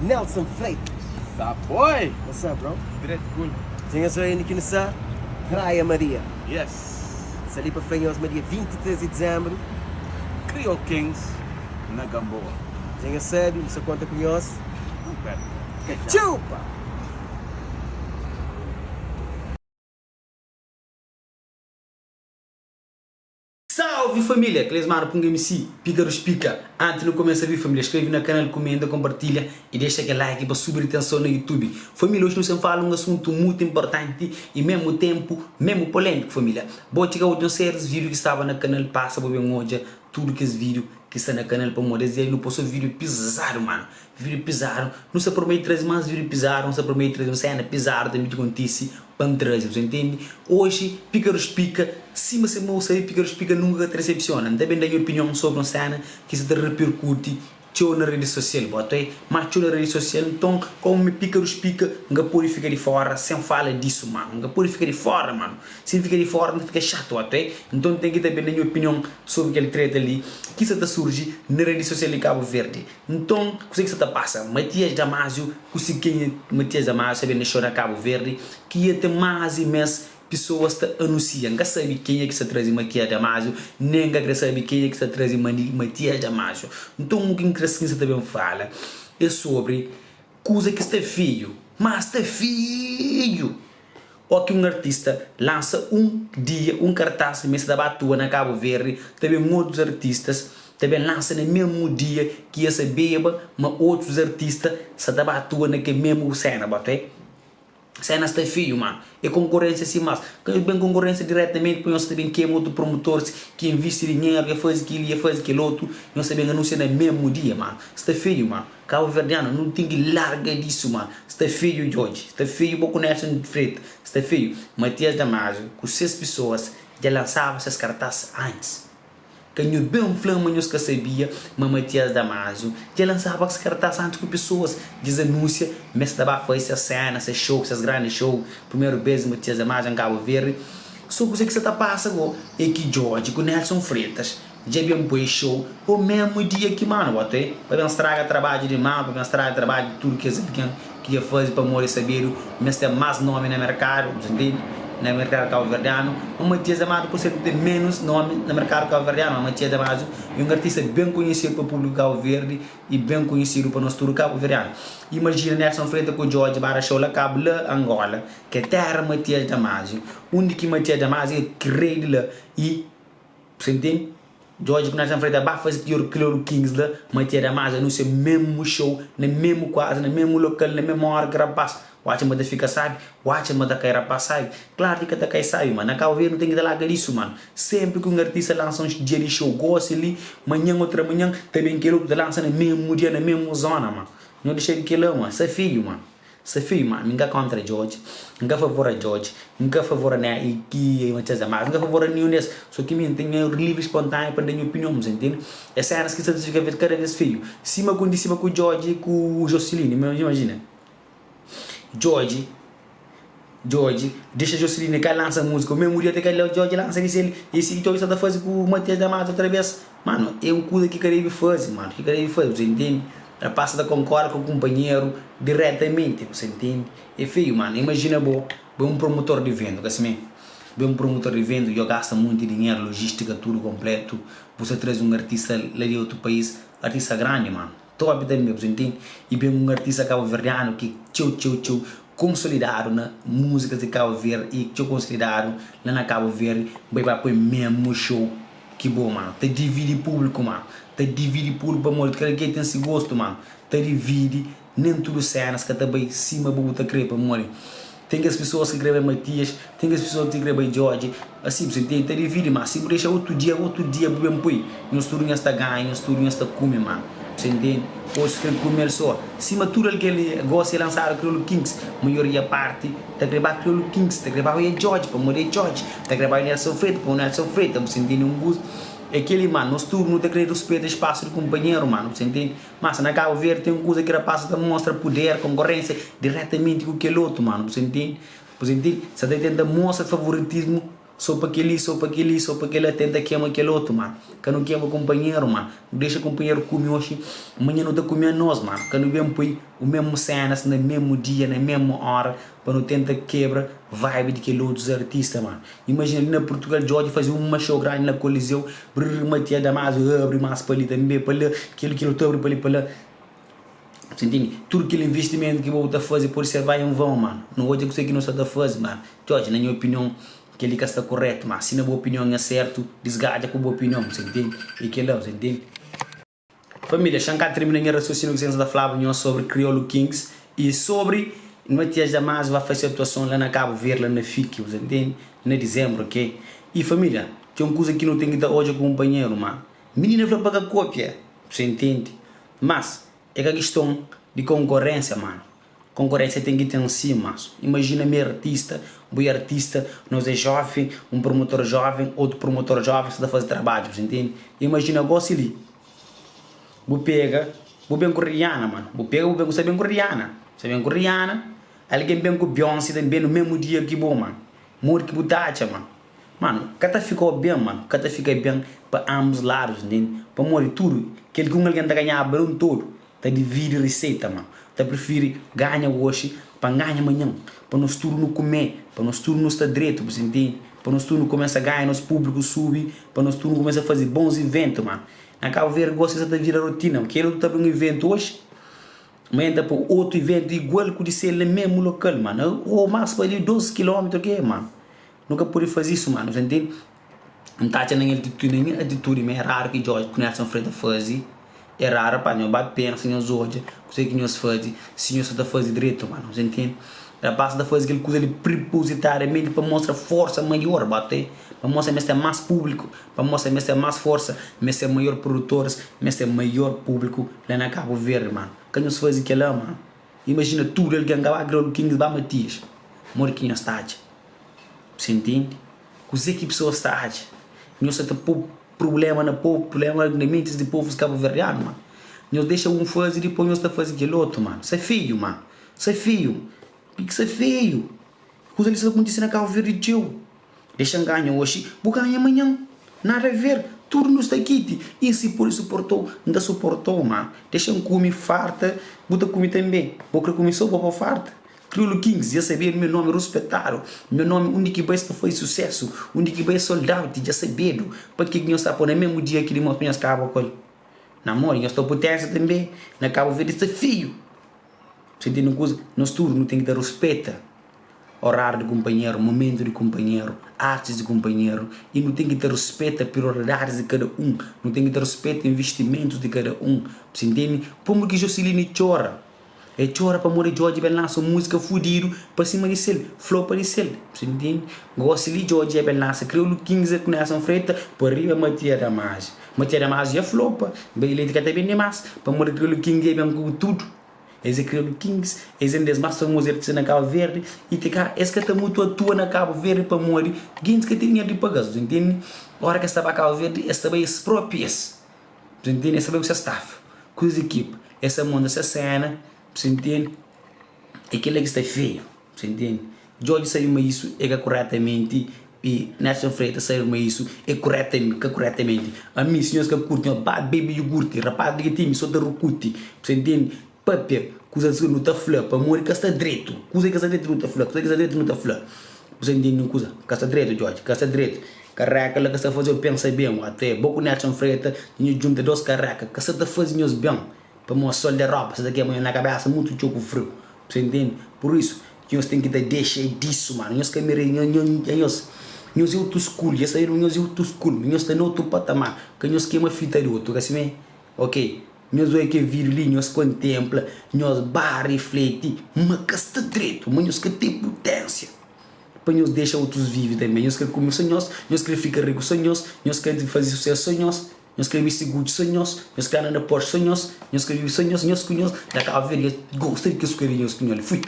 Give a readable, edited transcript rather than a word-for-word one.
Nelson Freitas. Sa boy! What's up bro? Dretu cool. Dja nhos oia undi ki nu sa? Praia Maria. Yes. Sta li pa fla nhos ma dia 23 di dizembru. Creole Kings na Gamboa. Dja nhos sabi, nu sa konta ku nhos. Nu pertu. Txupa! Salve família, Clesmar Punga MC, Pícaros Pica, Antes nu começa vi família, escreve na canal, comenta, compartilha e deixa aquele like pa subir atenção na YouTube. Família, hoje nu sem fala um assunto muito importante e mesmo tempo, mesmo polêmico família. Bo txiga odja un séries vídeo ki staba na canal, passa bo ben odja tudo kes vídeo ki sta na canal pamodi es dia nu posta vídeo pisado mano, vídeo pisado, nu sta promete traze mais vídeo pisado, nu sta promete traze un cena pisado tambi ki kontise Pa N traze, bu ta intende? Oji, Píkarus Pika, sima se mau sabe, Píkarus Pika nunka ka ta resepsiona. N ta ben da nha opinion sobri un séna ki sa ta reperkuti txeu na redi sosial. Bota é má txeu na redi sosial. Nton, komu mi Píkarus Pika, N ka pode fika di fóra sen fala disu, manu. N ka pode fika di fóra, manu. Si N fika di fóra, N ta fika xatu, bota é. Nton, N ten ki ta ben da nha opinion sobri kel treta li ki sa ta surji na redi sosial di Kabu Verdi. Nton, kuzê ki sta ta pasa? Matias Damásio ku si kenha Matias Damásio ta ben na xou na Kabu Verdi ki ia ten más i mês pisoas ta anusia. N ka sabe kenha ki sta traze Matias Damásio, nen N ka kre sabe kenha ki sta traze Matias Damásio. Nton, u ki N kre ki N sta ta ben fala é sobri kuza ki sta feio, má sta feio! Ó ki un artista lansa un dia un kartás ma el sta ta ba atua na Kabu Verdi, ta ben otus artistas ta ben lansa na mesmu dia ki es sabeba ma otus artista sta ta ba atua na kel mesmu sena. Bota é sena sta feiu ma é konkurensia si mas ka nhos ben konkurensia diretamenti pa nhos ta ben kema otu promotoris ki invisti dinheru ke fazi kili ke fazi kel otu nhos ta ben anunsia na mesmu dia ma sta feiu ma. Cabo-verdiano nu ten ki larga disso ma sta feio Djodje sta feio bo ku Nelson Freitas sta feio Matias Damasio ku ses pessoas dja lansaba ses cartaz antes ka nhu ben fla ma nhos ka sabia ma Matias Damasio dja lansaba ses cartaz antes ku pessoas djes anuncia ma es ta ba faze ses cena ses show ses grande show primeiro bes Matias Damasio em Cabo Verde so kuze ki sa ta passa go é ki Djodje ku Nelson Freitas Dja ben poi show o mesmu dia ki manu bota e pa ben straga trabadju di manu pa ben straga trabadju di tudu kes algen ki dja fazi pamodi sabedu ma es ten mas nomi na merkadu bu ta ntende na merkadu kabuverdianu ma Matias Amado por ser ten menus nomi na merkadu kabuverdianu ma Matias Amado e un artista ben konhesidu pa publiku Kabu Verdi e ben konhesidu pa nos tudu kabuverdianu imajina Nelson Freitas ku Djodje bara show la kabu la Angola ke tera Matias Damasio undi ki Matias Damasio e rei di la i Você ntende? Djodje ku Nelson Freitas ba faze pior Criolo Kings la, Matia Damasio anuncia mesmu show, na mesmu kuadra, na mesmu lokal, na mesmu hora ki rapaz. Bu atxa ma ta fika sabi? Bu atxa ma ta kai rapaz sabi? Klaru ki ka ta kai sabi, ma na Cabo Verde nu ten ki ta larga disu, mano. Sempri ki un artista lansa un dia di show, gosi li, manhan otra manhan, ta ben kel otu ta lansa na mesmu dia, na mesmu zona, mano. Nho dexa di kela, mano. Sa feiu, mano. Sta feiu ma mi nka kontra Djodje, nka favor a Djodje, nka favor a Nelly ki Matias Damasio, nka favor a ninhun des, so ki mi nten nha livri spontaneu pa nda nha opinion, bu ntende? É senas ki sta ta fika kada vez feiu, sima kontisiba ku Djodje ku Joseline, imajina Djodje Djodje dexa Joseline ka lansa musika, o mesmu dia te ka Djodje lansa di sel, e si ki Djodje sta ta fazi ku Matias Damasio otra vez. Mano, é un kuza ki ka debe faze, mano, ki ka debe faze, bu sa intende? Rapaz sa ta konkorda ku kunpanheru diretamenti, bu sa intende? É feiu, mano, imajina bo, bo é un promotor di iventu, ka simé? Bo é un promotor di iventu, djo gasta monti dinheru, lojistika tudu konpletu, bu sa traze un artista la di otu país, artista grandi, mano, top tanbe, bu sa intende? I ben un artista kabuverdianu ki txeu, txeu, txeu konsolidadu na múzikas di Kabu Verdi i txeu konsolidadu la na Kabu Verdi, bai ba poi mesmu show. Ki bo mano ta dividi publico mano ta dividi publico pamodi kada ken ten si gosto mano ta dividi nen tudu cenas ka ta bai sima bo bu ta kre pamodi ten kes pessoas ki kre bai Matias ten kes pessoas ki kre bai Djodje asi bu sa intende ta dividi mas si bu dexa otu dia otu dia bu ben poi nhos tudu nhos ta ganha nhos tudu nhos ta kume mano bu sa intende otus kre kume el so sima tudu algen li gosi lansadu kriolu kings maioria parti Ta kre ba Kriolu Kings, ta kre ba oia Djodje pamodi é Djodje, ta kre ba oia Nelson Freitas pamodi é Nelson Freitas, bu sa intende? Un kuza é keli mano, nos tudu nu ta kre ruspeta spasu di kunpanheru mano, bu sa intende? Mas na Kabu Verdi ten un kuza ki rapaz sa ta mostra puder, konkorensia diretamenti ku kel otu mano, bu sa intende? Bu sa intende? Sa ta tenta mostra favoritismu. So pa kel-li, so pa kel-li, so pa kel-la, tenta kema kel otu, mano. Ka nu kema kunpanheru, mano. Nu dexa kunpanheru kume oxi, manhan nu ta kume anos, mano. Ka nu ben poi u mesmu sénas na mesmu dia, na mesmu óra, pa nu tenta kebra vibe di kel otus artista, mano. Imajina li na Purtugal, Djodje faze uma show grandi na Coliseu, brrr, Matias Damasio abri más pa li tanbe, pa la, kel kel otu abri pa li pa la. Você entende? Tudu kel investimentu ki bo ta faze pode ser vai en vão, mano. Nu odja kuzê ki nu sta ta faze, mano. Djodje, na nha opinion, kel-li ka sta koretu, má si na bu opinion é sertu, disgadja ku bu opinion, você entende? É kel-la, você entende? Família, xa N ka termina nha rasiosíniu ki N sta ta flaba nhos sobri Kriolu Kings y sobri Matias Damasio ba faze atuason la na Kabu Verdi, la na FIC, você entende? Na dizembru, ok? Y família, ten un kuza ki nu ten ki ta odja ku kunpanheru, má minina fla pa ka kopia, você entende? Mas, é ka kiston di konkorénsia, manu. Konkorénsia ten ki ten sin, mas imajina mi é artista, bu é artista, nos é jóven, un promotor jóven, otu promotor jóven sta ta faze trabadju, bu ntende? Imajina gósi li, bu pega, bu ben ku Rihanna, manu, bu pega bu ben ku, bu sta ben ku Rihanna, bu sta ben ku Rihanna, algen ben ku Beyoncé tanbe nu mesmu dia ki bo, manu, modi ki bu ta atxa, manu? Manu, ka ta fika-u ben, manu, ka ta fika ben pa ambus ladus, ntende? Pamodi tudu kel ki un algen ta ganhaba di un todu, Ta dividi riseita ma ta prifiri ganha oxi pa nganha manhan, pa nos tudu nu kume, pa nos tudu nu sta dretu, bu ntende? Pa nos tudu nu kumesa ganha nos públiku subi, pa nos tudu nu kumesa faze bons iventu ma. Na Kabu Verdi gosi sa ta vira rotina, kel otu ta abri un iventu oxi, manhan ta poi otu iventu igual ku di sel na mesmu lokal ma, ô mas pa li 2 kilómetru ke ma. Nu ka pode faze isu ma, bu ntende? N ta atxa na nha atitudi, na nha atitudi ma é raru ki Jorge ku Nelson Freitas faze. É raru pa nhos ba pensa, nhos odja kuzê ki nhos faze, si nhos sa ta faze dretu ma nhos intende. Rapaz sa ta faze kel kuza li pripozitariamenti pa mostra forsa maior, bate, pa mostra ma es ten más públiku, pa mostra ma es ten más forsa, ma es ten maior produtoris, ma es ten maior públiku la na Kabu Verdi, mano. Ka nhos faze kel-la, mano. Imajina tudu algen ka ba Graulu Kings ba Matias, modi ki nhos ta atxa? Você intende? Kuzê ki pesoas ta atxa? Nhos sa ta pô Prublema na povu, prublema na mentis di povus kabuverdianu, mano. Nhos dexa un fazi, dipos nhos ta fazi kel otu, mano. Sa feiu, mano. Sa feiu. Piki sa feiu. Kuza li sa ta kontise na Kabu Verdi txeu. Dexa-m ganha oxi, bu ganha manhan. Nada a ver. Tudu nu sta kiti. I si pode suportou, N ta suportou, mano. Dexa-m kume farta, bu ta kume tanbe. Bo kre kume so bo pa farta. Kriolu Kings dja sabedu meu nomi ruspetadu meu nomi undi ki bai sta fai susesu undi ki bai é sold out dja sabedu pa ke ki nhos ta poi na mesmu dia ki di mos pa nhos kaba ku el na modi nhos ta potensia tanbe na Kabu Verdi sta feiu sa ntende un kuza nos tudu nu ten ki ta ruspeta orariu di kunpanheru mumentu di kunpanheru artis di kunpanheru i nu ten ki ta ruspeta prioridadis di kada un nu ten ki ta ruspeta investimentus di kada un sa ntende pamodi ki Joseline txora. E txora pamodi Djodje ben lansa un múzika fudidu pa sima di sel, flopa di sel. Bu ntende? Gósi li Djodje ben lansa Kriolu Kings ku Nelson Freita pa riba Matia Damasio. Matia Damasio dja flopa, bai leti ka ta bende más pamodi Kriolu Kings dja ben ku tudu. Es é Kriolu Kings, es é un des más famozu artista na Kabu Verdi i ti ka es ka ta mutu atua na Kabu Verdi pamodi gentis ka ten dinheru di paga-s. Bu ntende? Óra ki es ta ba Kabu Verdi es ta bai es própi es. Bu ntende? Es ta bai ku ses staff, ku ses ekipa, es ta monta ses sena, bu ntende? É kel-la ki sta feiu, bu ntende? Djodje sabe ma isu é ka kuretamenti i Nelson Freitas sabe ma isu é kuretamenti ka kuretamenti. Ami, si nhos ka kurti, nhos ba bebe iogurti, rapaz di ki timi so ta rukuti, bu ntende? Papia kuzas ki nu ta fla pamodi ka sta dretu, kuza ki ka sta dretu nu ta fla, kuza ki sta dretu nu ta fla. Bu sta intende un kuza? Ka sta dretu Djodje, ka sta dretu. Kareka la ka sta faze-u pensa ben, o ate bo ku Nelson Freita nhos djunta dos kareka ka sta ta faze nhos ben pamodi sol di Europa sta ta kema nhos na kabesa mutu txeu ku friu. Bu sta intende? Pur isu nhos ten ki ta dexa disu manu, nhos ka mere nhos nhos é otu skul, dja sabe ma nhos é otu skul, nhos sta na otu patamar, ka nhos kema fita di otu, ka simé? Ok. Nhos odja kel vídiu li, nhos kontenpla, nhos ba rifleti ma ka sta dretu, ma nhos ka ten puténsia pa nhos dexa otus vive tanbê. Nhos krê kume sô nhos, nhos krê fika riku sô nhos, nhos krê faze susésu sô nhos, nhos krê bisti Gucci sô nhos, nhos krê anda na Porsche sô nhos, nhos krê vive sô nhos, nhos ku nhos. Na Kabu Verdi nhos gosta di kes kuza di nhos ku nhos li. Fui!